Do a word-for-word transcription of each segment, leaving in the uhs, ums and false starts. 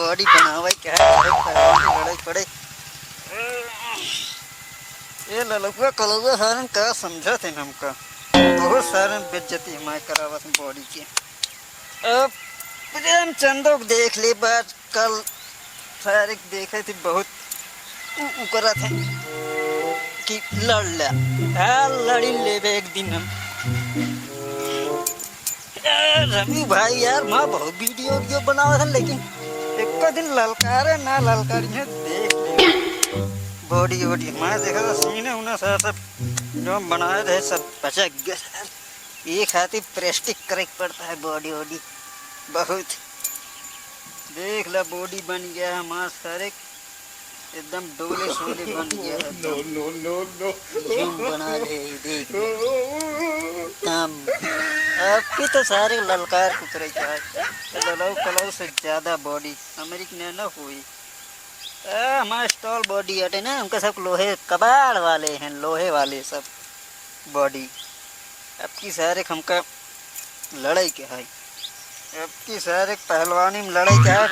बॉडी बनावे के है, सारे पहलवान के लड़ाई पड़े। ये ललुआ कलुआ सारन का समझत है हमका, बहुत सारन बेइज्जती हमारे करावत हैं बॉडी के। अब प्रेमचंदो के देख ले बात, कल सारे देखे थे बहुत उ-, उ करत है कि लड़ ले। हाँ, लड़ी लेबे एक दिन हम। ए, रवि भाई यार, मैं बहुत वीडियो वीडियो बनावत है, लेकिन एक दिन ललकारे ना ललकारी है, देख ले। बॉडी वॉडी मैं देखा था, सीने उन्हें सर सब जो बनाए रहे, सब बचा गया सर। ये खातिर प्रेस्टिक करे के पड़ता है बॉडी वॉडी बहुत। देख ला, बॉडी बन गया है हमार सारे, एकदम डोले सोले बन गया है। No, no, no, no। जिम बना ले, ये देख ले। काम। आपकी तो सारे ललकार कुतरे का है। ललऊ कलऊ से ज्यादा बॉडी अमेरिक ने न हुई। ए, हमार स्टॉल बॉडी हटे ना, उनका सब लोहे कबाड़ वाले हैं, लोहे वाले सब बॉडी। अब की सारे हमका लड़ाई के है, अब की सारे पहलवानी में लड़ाई के है।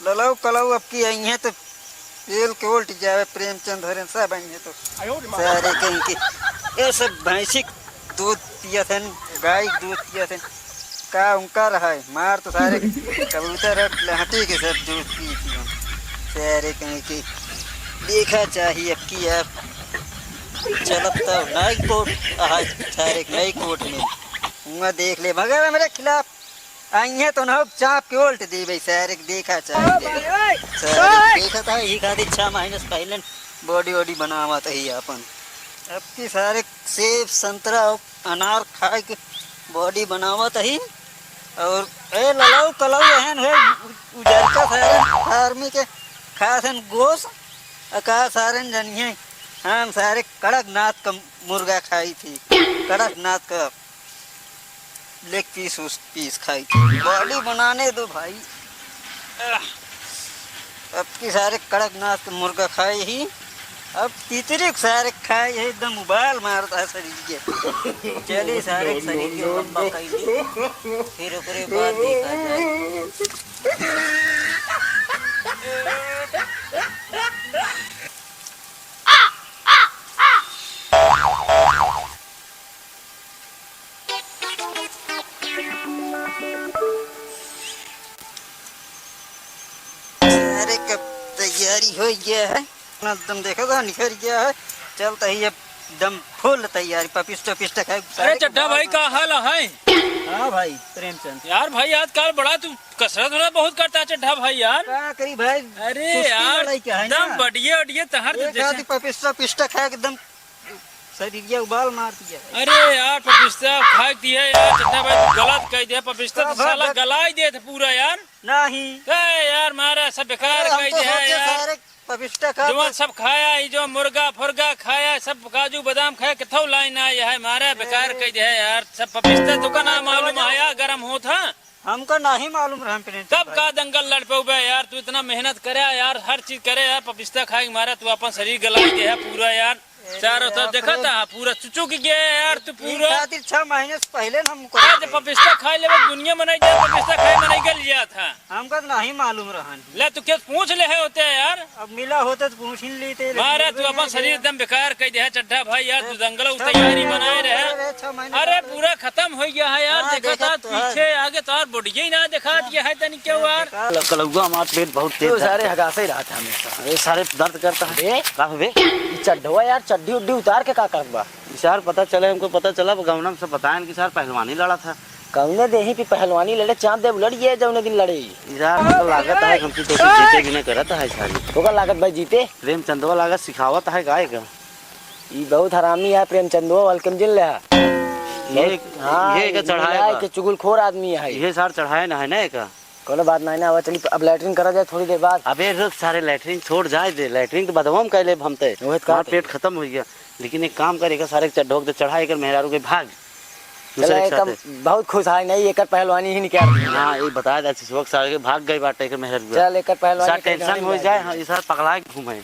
ललऊ कलऊ अब की आई हैं तो तेल के उल्ट जावे, प्रेमचंद हरेन सब आई हैं तो सारे कहीं के ये सब भैंसी दूध पियत हन, गाय दूध पियत हन। का उनका रहा है? मार तो सारे कबूतर और लहटी के सब दूध पी थी हम। सारे कहीं के देखा चाहिए अब की आप चलत तो नई कोर्ट, आज सारे नई कोर्ट में हुआ देख ले, मगर हमरे खिलाफ आई है तो ना चाप के उल्ट दी भाई। सारे के देखा चाहिए, सारे देखा था ही खातिर छह महीने से पहले बॉडी वॉडी बनावत ही अपन। अब की सारे सेब संतरा और अनार खाए के बॉडी बनावत ही। और ए ललऊ कलऊ एहन है, उ-, उजरका सारे आर्मी के खास हन गोस, अका सारे जनिए हम सारे कड़कनाथ का मुर्गा खाई थी, कड़कनाथ का लेग पीस उस पीस खाई थी। बॉडी बनाने दो भाई। आह, अब की सारे कड़कनाथ के मुर्गा खाए ही। अब तीतरी के सारे खाए ही, एकदम उबाल मारता है शरीर के। चलिए सारे शरीर के लंबा कर ली, फिर ओकरे बाद देखा जाए। सारे कब तैयारी हो गया है, एकदम देखा था निखर गया है। चलता ही एकदम फुल तैयारी, पपिस्टा पिस्टा खाए। अरे चड्ढा भाई, का हाल है? हाँ भाई प्रेमचंद। यार भाई, आजकल बड़ा तू कसरत वसरत बहुत करता है चड्ढा भाई यार। का करी भाई, अरे सुस्ती यार, वाला ही क्या है एकदम ना? बडिये उडिये तहर एक जैसे आदि पपिस्टा पिस्टा खाए एकदम शरीरिया उबाल मार दिया है। अरे यार, पपिस्ता खाए दिया यार, चड्ढा भाई, तू गलत कह दिया। पपिस्ता तो साला गलाई देत पूरा यार। नहीं। ए यार, मारा सब बेकार कह दिया यार। सारे पपिस्ता खा जवन सब खाया, ई जो मुर्गा फुर्गा खाया, सब काजू बादाम खाया, किथौ लाइन आया है, मारा बेकार कह दिया यार। सब पपिस्ता तो का ना मालूम आया, गरम होत है। हमका नहीं मालूम रहा, प्रेम तब भाई। का दंगल लड़ पउबे यार, तू इतना मेहनत करे यार, हर चीज करे यार, पपिस्ता खाए के मारा तू अपन शरीर गलाई दे है पूरा यार। अरे चारों तरफ यार, देखा प्रेम था, पूरा चुचुक गया है यार, तू ई पूरा। खातिर छह महीने से पहले ना हम आज पपिस्ता खाए लेवे, दुनिया में नहीं जाए, पपिस्ता खाए में नहीं गल गया था। हमका तो नहीं मालूम रहा। ले, तू क्या पूछ ले है होते हैं यार? अब मिला होते तो पूछ ही लेते, लेकिन मारा, तू अपन शरीर एकदम बेकार कह दे है चड्ढा भाई यार, तू दंगल तैयारी बनाए रहे। अरे, पूरा खत्म हो गया है यार, हाँ, देखा था पीछे आगे तो और बढ़िया ही ना देखा दिया है तनी क्यों यार। कल-, कलौआ हमार पेट बहुत तेज तो दर्द सारे करता। हगासे ही रहा था हमेशा। अरे, सारे दर्द करता है। बे? का हो बे? ई चड्ढवा यार, चड्ढी उड्ढी उतार के का करत बा? ई सार पता चले, हमको पता चला, गौना में से बताएन कि सार पहलवानी लड़ा था। कौने देही पे पहलवानी लड़े, चाँद देव लड़िए जौने दिन लड़े। ई सार हमको लागत है, हमसे तो जीते भी ना करत है सारी। ओकर लागत भाई जीते? प्रेमचंदवा लागत सिखावत है गाय का। ई बहुत हरामी है प्रेमचंदवा, welcome जिन ले है। ये, हाँ, ये एकर चढ़ाए मिलाए बा। के चुगलखोर आदमी है। ये सार चढ़ाए ना है ना एका। कोनो बात नहीं ना, आवा चली, अब लैट्रिन करा जाए थोड़ी देर बाद। अबे रुक सारे, लैट्रिन छोड़ जाए दे, लैट्रिन तो बदवा में कर लेब हम ते। ओहे तो हमार कहत पेट है। खत्म हो गया, लेकिन एक काम कर, एकर सारे के चढ़ोक दे, चढ़ा एकर मेहरारू के भाग। चला, दूसरे के एकर साथे। बहुत खुश है नहीं, एकर पहलवानी ही निकाल दी। हाँ, ये बता दे, शिशुआ के सारे के भाग गए बाटे एकर मेहरारू। चल, एकर पहलवानी सार के टेंशन हो जाए, हाँ, ये सार पगला के घूमे।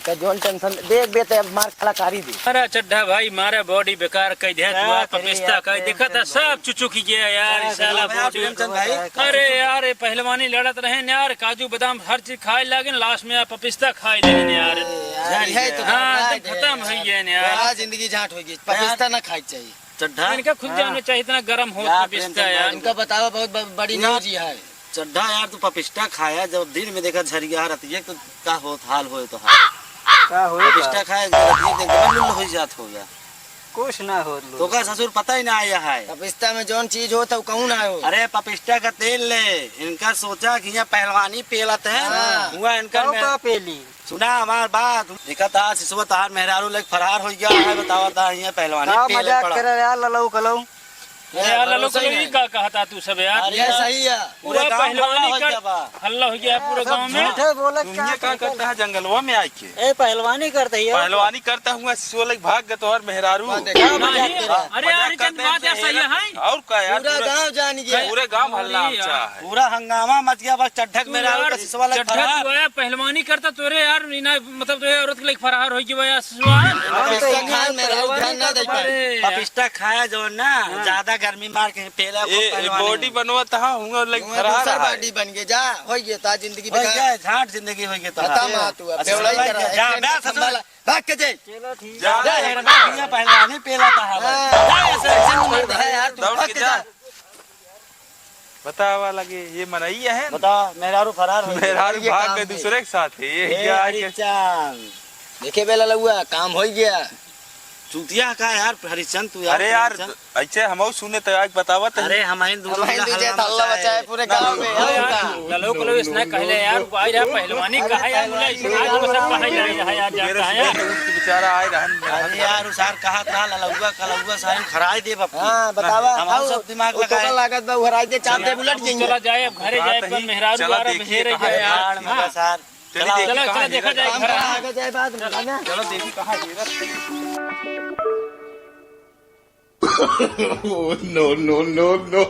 का जौन tension देख बे ते अब मार कलाकारी दे। अरे चड्ढा भाई, मारे body बेकार कइ दे तू, का यार करे पपिस्ता यार, कइ देखा था, प्रेमचंद भाई। सब चुचुक गया यार, का ई साला करे यार body। प्रेमचंद भाई? अरे यार, ये पहलवानी लड़त रहे न यार, काजू बादाम हर चीज खाए लागे न, last में यार पपिस्ता खाए लेन यार। यार, यही तो हाँ, करना एकदम है। खत्म होइ गया न यार। पूरा जिंदगी झांट होइ गई, पपिस्ता ना खाई चाहिए। चड्ढा? इनका खुद हाँ। जानना चाहिए, इतना गरम हो यार, पपिस्ता प्रेमचंद यार। भाई, इनका बतावा, बहुत ब-, बड़ी यार, news ये है। चड्ढा यार, तू पपिस्ता खाया, जब दिन में देखा झरिया रहती है, तो का होत हाल होए तो हाल। का होए पपिस्ता का? खाया, जब दिन देख, डबल लुल्ल हो जात हो गया। कुछ ना हो लो। तो का ससुर पता ही ना आया है। पपिस्ता में जौन चीज हो, तो कहूँ ना हो। अरे, पपिस्ता का तेल ले, इनका सोचा कि यहाँ पहलवानी पेलत है, हाँ। हुआ इनका तो में का पेली? सुना हमार बात, देखा था सिसवा तहार मेहरारू लेके फरार हो गया है, बतावा था यहाँ पहलवानी का पेले मजाक पड़ा। करे यार, ललऊ कलऊ। अरे यार, ललऊ कलऊ, ई का कहता तू सब यार? अरे ये सही है। पूरा पूरा गांव पहलवानी हल्ला हो कर गया बा। हल्ला हो गया है पूरे सब गांव में। झूठे बोले, तुम ये का करता है जंगलवा में आके? ए, पहलवानी करते ही है। पहलवानी करता हुआ सिसवा लेके भाग गए तोहर मेहरारू। वाह, देखा, मजाक नहीं, करे। अरे यार, मजाक करते हैं बात यार सही है। और का यार, पूरा पूरा गांव जान गया। पूरे गांव हल्ला अरे मचा यार। है। पूरा हंगामा मच गया, बस चड्ढक मेहरारू यार, का सिसवा लेके चड्ढक फरार। हुआ है, पहलवानी करता तोरे यार, इना, मतलब तोरे औरत के लेके फरार हो गया यार सिसवा। पपिस्ता खान मेहरारू ध्यान ना दे पाए। अरे यार। पपिस्ता खाया जो ना, हाँ। ज्यादा गर्मी मार के पेला ए, ए, पहलवानी। Body बनवा तहा हुआ लेके हुआ फरार दूसर है। Body बन गए, जा, हो गए ता जिंदगी हो बेकार। गया, झांट जिंदगी हो गया ता। खत्म आ तू, अब अच्छा, बेवड़ा ही भाग करा, जा, जा, जा, जा, जा। भाग के जाई। चलो ठीक। जा, जा, हेरना भैया पहलवानी पेला था हमारे। हाँ। जा, ऐसे, ऐसे मत है यार, तू दौड़ भाग के के जा। जा। बतावा लगे, ये मनई है। बता, मेहरारू फरार हो गया। मेहरारू ये भाग काम गए है। दूसरे के साथ है, ये ए, क्या है कि हरिचंद। देखे बेला लउआ, काम हो गया। चूतिया का यार, हरिचंद तू यार, अरे यार, हरिचंद। ऐसे हमहू सुने तो आज बतावत है। अरे हम ही दू हमहू दू जने हल्ला हल्ला मचाए। मचाए पूरे गांव में, अरे और यार, का? ललो कलो इसने कहले यार, भाई यार, पहलवानी अरे कहा यार, पहलवानी मुला इसने आज वो सब कहा यार, यार, यार, मेरे जाता है। सुबह तो उठ के बेचारा आए रहन। अरे यार, उ सार कहा था, ललौआ, कलौआ सार खराई दे बापू। हाँ, बतावा, हम आओ, सब दिमाग उ तो लगाए। का लागत बा, उ हराई दे, चाप दे, अब उलट जाएंगे। चला जाए, अब घरे हाँ, जाए, तो पर ही मेहरारू चला द्वारा देखिए भेरे कहाँ गए है यार। यार। हाँ। मगर सार, चलिए चला, देखिए चला, कहाँ देखा हेरत जाए है। घर। कहाँ हेरत है? चलो देखिए कहाँ हेरत है। Oh, no, no, no, no।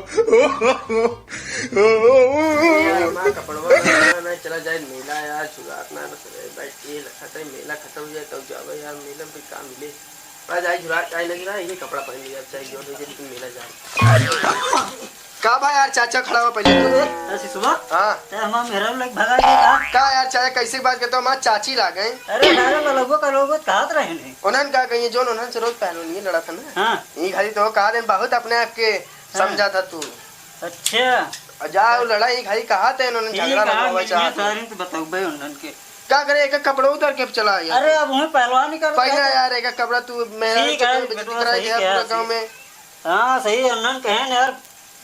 यार, हमार कपड़वा ना, ना, चला जाए मेला यार, जुगात ना, बस रे, बैठ के लखत है, मेला खत्म हो जाए, तब जावे यार, मेला में भी काम मिले। आज आई जुगात, आई लगी ना, ये कपड़ा पहन लिया, अब चाहे जो दे दे, लेकिन मेला जाए। का बा यार, चाचा खड़ा हुआ पहले तो। अरे सिसवा, हाँ। ते हमार मेहरारू लेके भगा गए का? का यार, चाचा कैसे बात करते हो, हमार चाची लागे। अरे, सारे ललगो का लोगो कहत रहे ने। उन्हन का कहिए, जोन उन्हन से रोज पहलवानी लड़ा था ना। हाँ। ई घड़ी तो कहा देन बहुत अपने आप के हाँ। समझा था तू। अच्छा। और जा वो लड़ा, ई घड़ी कहा थे उन्होंने ठीक झगड़ा है, लगवावे मिलिए चाहत हैं। सारे तो बतौबे उन्हन के। का करे, एक कपड़ा उतार के चला यार। अरे अब हमें पहलवानी कर पहला यार, एक कपड़ा तू मेरा ठीक है, चक्कर में बेइज्जती बेटवा, कराई सही दिया कहा पूरा गाँव सही। में। हाँ, सही है, उन्हन कहे न यार,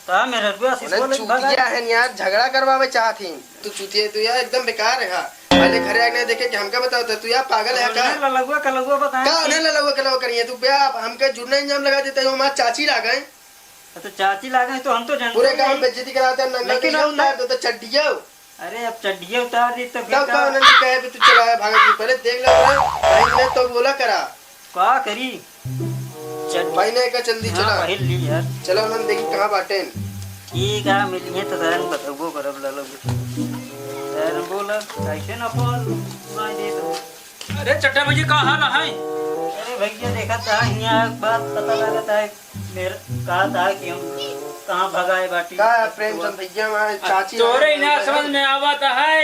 का मेहररुआ से उन्हन बोले चूतिया भगा। है यार, झगड़ा करवावे चाहत ही। तू चूतिया, तू यार एकदम बेकार है। हाँ। पहले घरे आके नहीं देखे कि हमका बताओ तो, तू यार पागल है का? उन्हें ललगुआ कलगुआ बताए का कि उन्हें ललगुआ कलगुआ करिए? तू बे आप हमके जुड़ना इल्जाम लगा देता है, हमार चाची लागे। तो चाची लागे तो हम तो जानते पूरे गांव नहीं। बेइज्जती कराते हैं, नंगा लेकिन कहीं हम उतार ना दो तो चड्डियो। अरे अब चड्डिया उतार दी तो फिर तब का? का उन्होंने कहे भी तू चला है भागत की? पहले देख लो ना, भाई ने तो बोला करा। का करी? चल। भाई ने का चंदी हाँ, चला। पहिर ली यार। चलो उन्होंने देखी कहाँ बाटे। ठीक है, मिलिए तो सारन बतौबो करब ललो। सारन बोला, कैसे ना फोन सुनाई दे तो। अरे चड्ढा भैया, का हाल है? अरे भैया, देखा था, यहाँ एक बात पता लगा था, मेरा कहा था कि हम कहाँ भगाए बाटी। का है प्रेमचंद भैया, हमारे अब चाची तोरे लागे इना हैं। समझ में आवत है,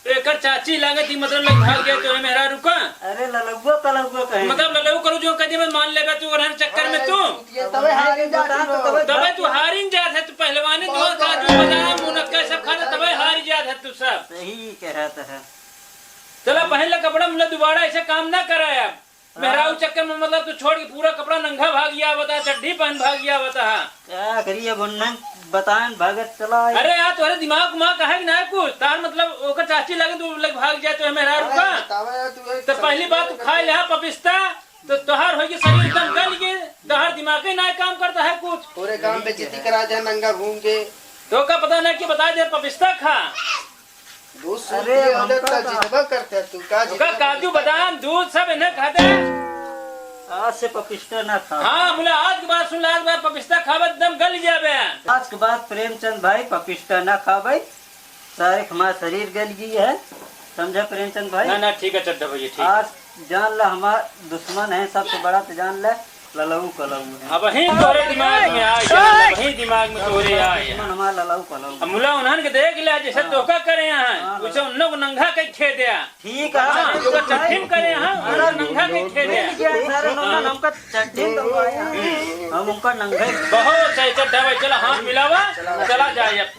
एकर चाची लागत ही, मतलब, लग भाग गया तोरे मेहरारू का। अरे ललगुआ कलगुआ कहे। मतलब, ललगुआ कलगुआ जो कह दे, मैं मान लेबे तू, ओरहन चक्कर में तू। ये तबे हारिन जात बता तो हो। तबे तबे तू हारिन जात है, तू पहलवानी, तू बहुत काजू बादाम, मुनक्का सब खाना, तबे हारि जात है तू सब। सही कहत है। चला, पहन ले कपड़ा, मुला दोबारा ऐसे काम ना कराया। मेहरारू चक्कर में, मतलब, तू छोड़ के पूरा कपड़ा नंगा भाग गया, बता, चड्ढी पहन भाग गया, बता। का करी अब, उन्हन बताएन, भागत चला आए। अरे यार, तोहरे दिमाग उमाग काहे के ना है कुछ? तार मतलब, ओकर चाची लगे, तू लग भाग जाए, तो मेहरारू अरे, का? बतावा यार, तू एक तो पहली समझ बात, तू में खा ले, हाँ, पपिस्ता, तो तोहार होई के शरीर एकदम गल के, तोहार दिमाग ही ना काम करता है कुछ। पूरे काम पे जिद्दी करा जाए, नंगा घूम के। तो का पता ना कि बता दे, पपिस्ता खा। दूध सूध अरे, पिए होले हमका त का जितबा करते तू, का ओका जितबा काजू करते? बादाम, दूध सब इन्हें खा दे। आज से पपिस्ता ना खा। हाँ, बोला, आज के बाद सुन ले, आज के बाद पपिस्ता खाबे, एकदम गल जाबे। आज के बाद प्रेमचंद भाई पपिस्ता ना खाबे, सारे हमार शरीर गल गई है, समझा प्रेमचंद भाई? ना, ना, ठीक है चड्ढा भैया, ठीक है। आज जान ले, हमार दुश्मन है सबसे बड़ा, तो जान ले, ललऊ कलऊ है। अब वही तोरे दिमाग में आए, जान ले, वही दिमाग में तोरे आए। दुश्मन हमार ललऊ कलऊ। अब मुला उन्हन के देख ले, जैसे हाँ। तोका करे हैं, हाँ, उसे उन लोग नंगा के खे दे। ठीक है। हाँ, तो चट्टिन करे हैं, हाँ। उन्हें नंगा के खे दे। ठीक है, सर, उन्होंने हमका चट्टिन तो पाया। हम उनका नंगा ही बहुत सही, चल, भाई, चला, हाथ मिलावा, चला जाए अब।